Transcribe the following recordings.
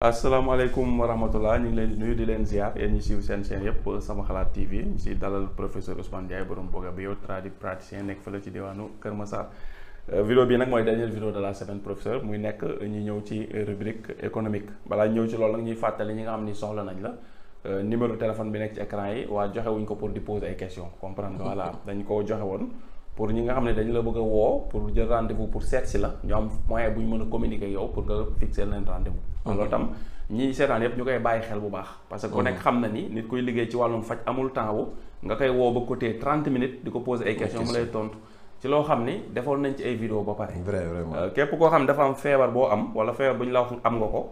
asalaamaaleykum wa rahmatullah ñu ngi leen di nuyu di leen ziar yéen ñi siiw seen chaîne yëpp sama xalaat TV ñu si dalal professeur Ousmane Ndiaye borom Boga Bio praticien nekk fële ci diwaanu Kër Massar. Vidéo bi nag mooy dernière vidéo de la semaine professeur muy nekk ñu ñëw ci rubrique économique balaa ñëw ci loolu nag ñuy fàttali ñi nga xam ni soxla nañ la numéro téléphone bi nekk ci écran yi waa joxe wuñ ko pour di poser ay questions comprendre nga voilà dañ ko joxe woon pour ñi nga xam ne dañu la bëgg a woo pour jël rendez-vous pour seet si la ñu am moyen bu ñu mën a communiquer ak yow pour nga fixer leen rendez-vous. loolu tam ñi seetaan yëpp ñu koy bàyyi xel bu baax. parce que ku nekk xam na ni nit kuy liggéey ci wàllum faj amul temps wu nga koy woo ba côté 30 minutes di ko poser ay questions mu lay tontu ci loo xam ni defoon nañ ci ay vidéo ba pare. vraiment képp koo xam dafa am feebar boo am wala feebar bu ñu la wax am nga ko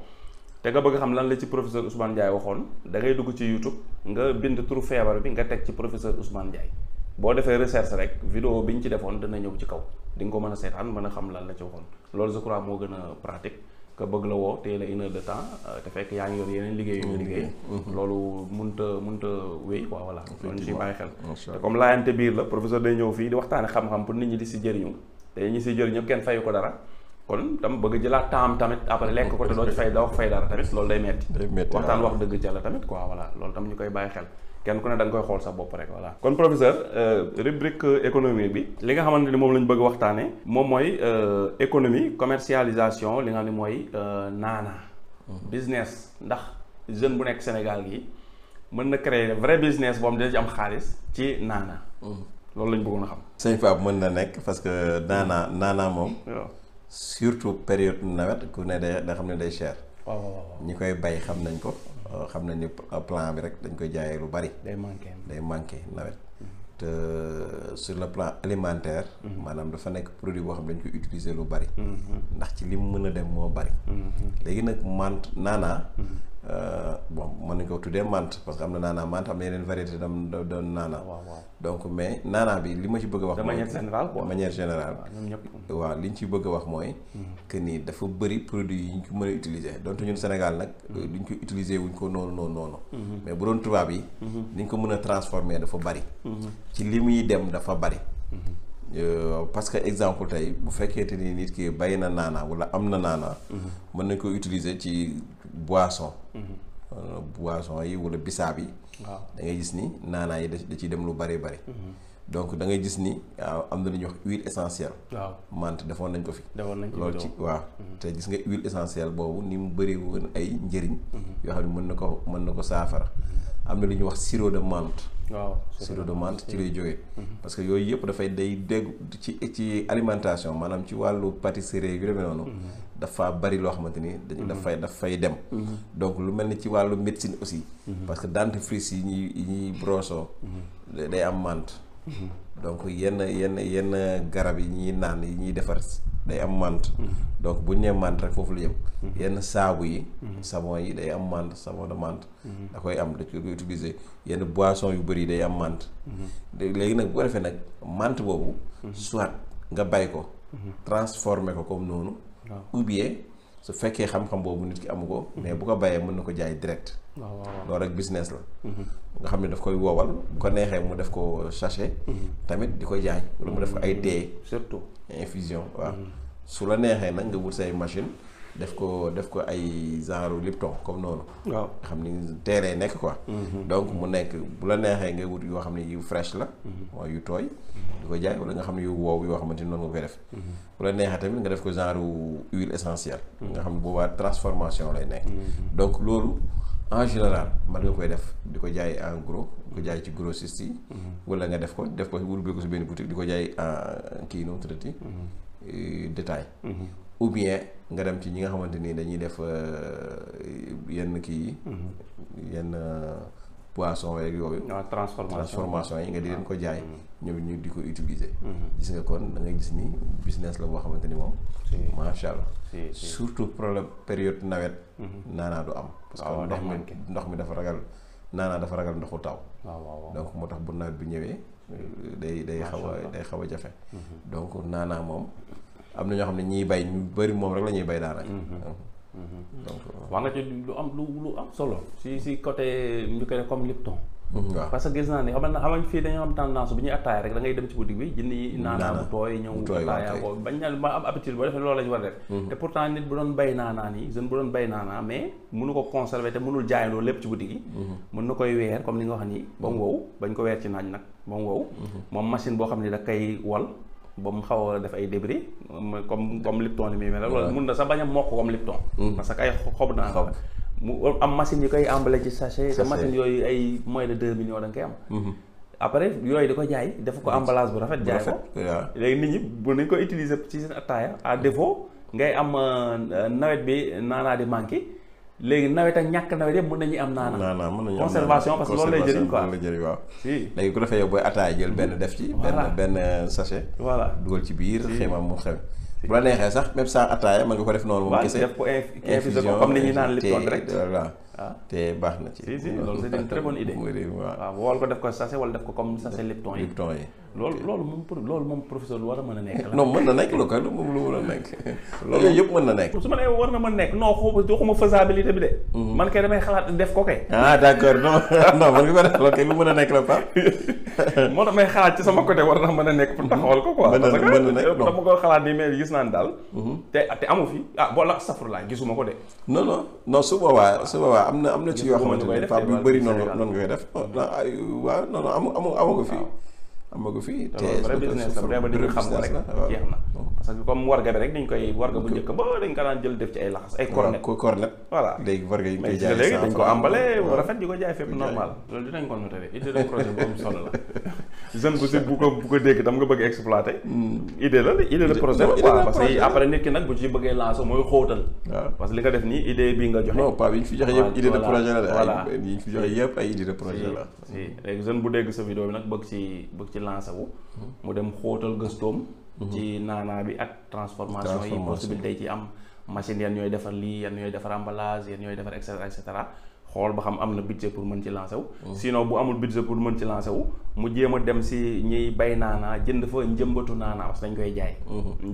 te nga bëgg xam lan la ci professeur Ousmane Ndiaye waxoon da ngay dugg ci YouTube nga bind turu feebar bi nga teg ci professeur Ousmane Ndiaye. boo defee recherche rek vidéo bi ñu ci defoon dana ñëw ci kaw di nga ko mën a seetaan mën a xam lan la ci waxoon loolu je crois moo gën a pratique que bëgg la woo téye la une heure de temps te fekk yaa ngi yor yeneen liggéey yu liggéey loolu mënta wéy quoi voilà loolu ñu si bàyyi xel te comme laayante biir la professeur day ñëw fii di waxtaane xam-xam pour nit ñi di si jëriñu te ñi si jëriñu ñëpp kenn fayu ko dara kon tam bëgg jëlaat temps tamit après lekk ko te doo ci fay da wax fay dara tamit loolu day metti waxtaan wax dëgg ca la tamit quoi voilà loolu tam ñu koy bàyyi xel kenn ku ne da nga koy xool sa bopp rek voilà. kon professeur rubrique économie bi li nga xamante ni moom la ñu bëgg waxtaanee moom mooy économie commercialisation li nga xam ne mooy naana. business ndax jeune bu nekk Sénégal gi mën na créer vrai business boobu dina ci am xaalis ci naana. loolu la ñu bëggoon a xam. sëñ Pape mën na nekk parce que naana moom. surtout période nawet ku ne da xam ne day cher. waaw ñi koy bay xam nañ ko. xam nañ ni plan bi rek dañ koy jaayee lu bari. day manqué nawet. te sur le plan alimentaire. maanaam dafa nekk produit boo xam ne dañ koy utiliser lu bari. ndax ci li mu mën a dem moo bari. léegi nag naanaa. bon mën nañ ko tuddee mante parce que am na naanaa mante am na yeneen variété doon naanaa. donc mais naanaa bi li ma ci bëgg a wax. de manière générale quoi de manière générale. waaw li ñu ci bëgg a wax mooy. que ni dafa bëri produit yi ñu ko mën a utiliser donte ñun Sénégal nag. duñ ko utiliser wuñ ko noonu. mais bu doon tubaab yi. niñ ko mën a transformer dafa bari. ci li muy dem dafa bari. parce que exemple tey bu fekkente ni nit ki bay na naanaa wala am na naanaa. mën nañ ko utiliser ci boisson. boisson yi wala bisaab yi. waaw da ngay gis ni naanaa yi da ciy dem lu bari. donc da ngay gis ni am na lu ñuy wax huile essentielle. waaw mante defoon nañ ko fi. loolu ci waaw. te gis nga huile essentielle boobu ni mu bëri woon ay njëriñ. yoo xam ne mën na ko saafara. am na lu ñuy wax sirop de menthe. waaw sirop de menthe ci lay jógee. parce que yooyu yëpp dafay day dégg ci alimentation maanaam ci wàllu pâtisserie yu demee noonu. dafa bari loo xamante ni daf fay dem. donc lu mel ni ci wàllu médecine aussi. parce que dentifrice yi ñuy broso day am menthe. donc yenn garab yi ñuy naan yi ñuy defar day am menthe. donc bu ñu nee menthe rek foofu la jëm. yenn saabu yi. savon yi day am menthe savon de menthe. da koy am da koy utiliser yenn boisson yu bëri day am menthe. léegi nag bu ko defee nag menthe boobu. soit nga bay ko. transformer ko comme noonu. ou bien su fekkee xam-xam boobu nit ki amu ko. mais bu ko bayee mën na ko jaay direct. loolu rek business la. nga xam ne daf koy woowal bu ko neexee mu def ko sachet. tamit di ko jaay wala mu def ko ay thé. surtout infusion waaw. su la neexee nag nga wut say machine def ko ay genre Lipton comme noonu. waaw nga xam ni teeree nekk quoi. donc mu nekk bu la neexee nga wut yoo xam ne yu fresh la. mooy yu tooy. di ko jaay wala nga xam ne yu wow yoo xamante ni noonu nga koy def. bu la neexee tamit nga def ko genre huile essentielle. nga xam ne boobaa transformation lay nekk. donc loolu en général man nga koy def di ko jaay en gros di ko jaay ci grossiste yi. wala nga def ko wul ko si benn boutique di ko jaay en kii noonu traité. détail. ou bien nga dem ci ñi nga xamante ni dañuy def yenn kii yi. yenn poisson yeeg yooyu. transformation yi nga di leen ko jaay. ñoom ñu di ko utiliser. gis nga kon da ngay gis ni business la boo xamante ni moom. macha allah. surtout problème période nawet. naanaa du am. parce que ndox mi dafa ragal naanaa dafa ragal ndoxu taw. donc moo tax bu nawet bi ñëwee. day xaw a jafe. donc naanaa moom. am na ñoo xam ne ñiy bay ñu bëri moom rek la ñuy bay daanaka. donc wax nga ci lu am solo si côté ñu koy def comme Lipton waaw parce que gis naa ne xam nga fii dañoo am tendance bu ñuy attaaya rek da ngay dem ci boutique bi jëndi naanaa bu tooy ñëw attaaya ko bañ na ma am habitude boo defee loolu la ñu war a def te pourtant nit bu doon bay naanaa nii jeune bu doon bay naanaa mais mënu ko conserver te mënul jaay loolu lépp ci boutique yi mën na koy weer comme li nga wax nii ba mu wow bañ ko weer ci naaj nag ba mu wow moom machine boo xam ne da koy wal ba mu xaw a def ay débris comme Lipton ni muy mel wala mun na sax bañ a mokk comme Lipton parce que ay xob naa la mu am machine yi koy emballé ci sachet te machine yooyu ay moins de 2 millions da nga koy am après yooyu di ko jaay dafa ko emballage bu rafet jaay ko léegi nit ñi bu nañ ko utiliser ci seen attaaya à défaut ngay am nawet bi naanaa di manqué léegi nawet ak ñàkk nawet yëpp mën nañu am naana conservation parce que loolu lay jëriñ quoi waaw si léegi ku defee yow booy attaaya jël benn def ci benn sachet voilà dugal ci biir xeemam mu xew bu la neexee sax même sans attaaya mën nga ko def noonu moom kese def ko infusé ko comme ni ñuy naan Lipton direct voilà te baax na ci si loolu c'est une très bonne idée waaw wol ko def ko sachet wala def ko comme sachet Lipton yi loolu moom professeur lu war a mën a nekk la non mën na nekk lu ko moom lu mën a nekk loolu yooyu yëpp mën na nekk su ma nee war na mën nekk non waxuma faisabilité bi de man kay damay xalaat def ko kay d'accord non man nga ko def loolu kay lu mën a nekk la pa moo tax may xalaat ci sama côté war na mën a nekk pour taxawal ko quoi parce que dama ko xalaat ni mais gis naan daal te amu fi boola safrulaa gisuma ko de non su boobaa am na ci yoo xamante ne Pape yu bëri noonu nga koy def waaw non amu ko fii amagu fii te vrai business la vraiment dañu xam ko rek jeex na parce que comme warga bi rek dañ koy warga bu njëkk ba dañ ko daan jël def ci ay laxas ay cornet voilà léegi warga yi koy jaay léegi dañ ko emballé rafet di ko jaay fépp normal loolu dinañ ko noté idée de projet bu am solo la jeune bu si bu ko dégg tam nga bëgg exploiter idée de projet la quoi parce que après nit ki nag bu ci bëggee lancer mooy xóotal parce que li nga def nii idée bi nga joxe non pas yi ñu fi joxe yëpp idée de projet la yi ñu fi joxe yëpp ay idée de projet la léegi jeune bu dégg sa vidéo bi nag bëgg ci lancé wu mu dem xóotal gëstoom ci naanaa bi ak transformation yi possibilité yi ci am machine yan ñooy defar lii yan ñooy defar emballage yan ñooy defar et cetera xool ba xam am na budget pour mën ci lancé wu sinon bu amul budget pour mën ci lancé wu mu jéem a dem si ñuy bay naanaa jënd fa njëmbatu naanaa parce que dañ koy jaay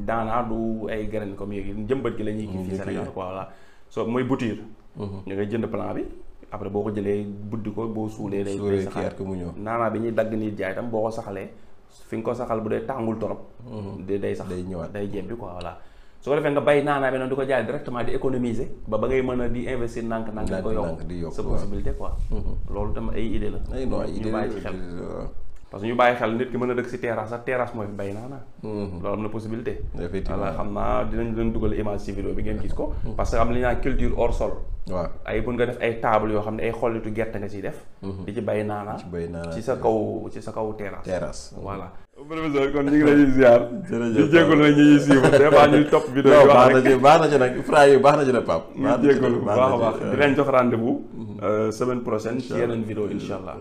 naanaa du ay graine comme yéegi njëmbat gi la ñuy kii fii Sénégal quoi voilà so mooy bouture ñu ngay jënd plan bi après boo ko jëlee buddi ko boo suulee day saxal naanaa bi ñuy dagg nit jaay tam boo ko saxalee fi nga ko saxal bu dee tàngul torop day sax day jebbi quoi voilà su ko defee nga bay naanaa bi noonu di ko jaay directement di économiser ba ngay mën a di investir nànk di ko yokk sa possibilité quoi loolu tam ay idée la ñu bàyyi ci xel parce que ñu bàyyi xel nit ki mën a dëkk si terrasse sax terrasse mooy fi bay naanaa loolu am na possibilité voilà xam naa dinañ leen dugal image ci vidéo bi ngeen gis ko parce que am li ñu naan culture hors sol waaw ay bu nga def ay table yoo xam ne ay xollitu gerte nga ciy def di ci bay naanaa ci sa kaw terrasse voilà professeur kon ñu ngi lay ziar di jégalu nag ñuy suivre des fois ñuy topp vidéo yi baax na ci nag fra yi baax na ci nag Pape ñu jégalu baax a baax di leen jox rendez-vous semaine prochaine ci yeneen vidéo insha allah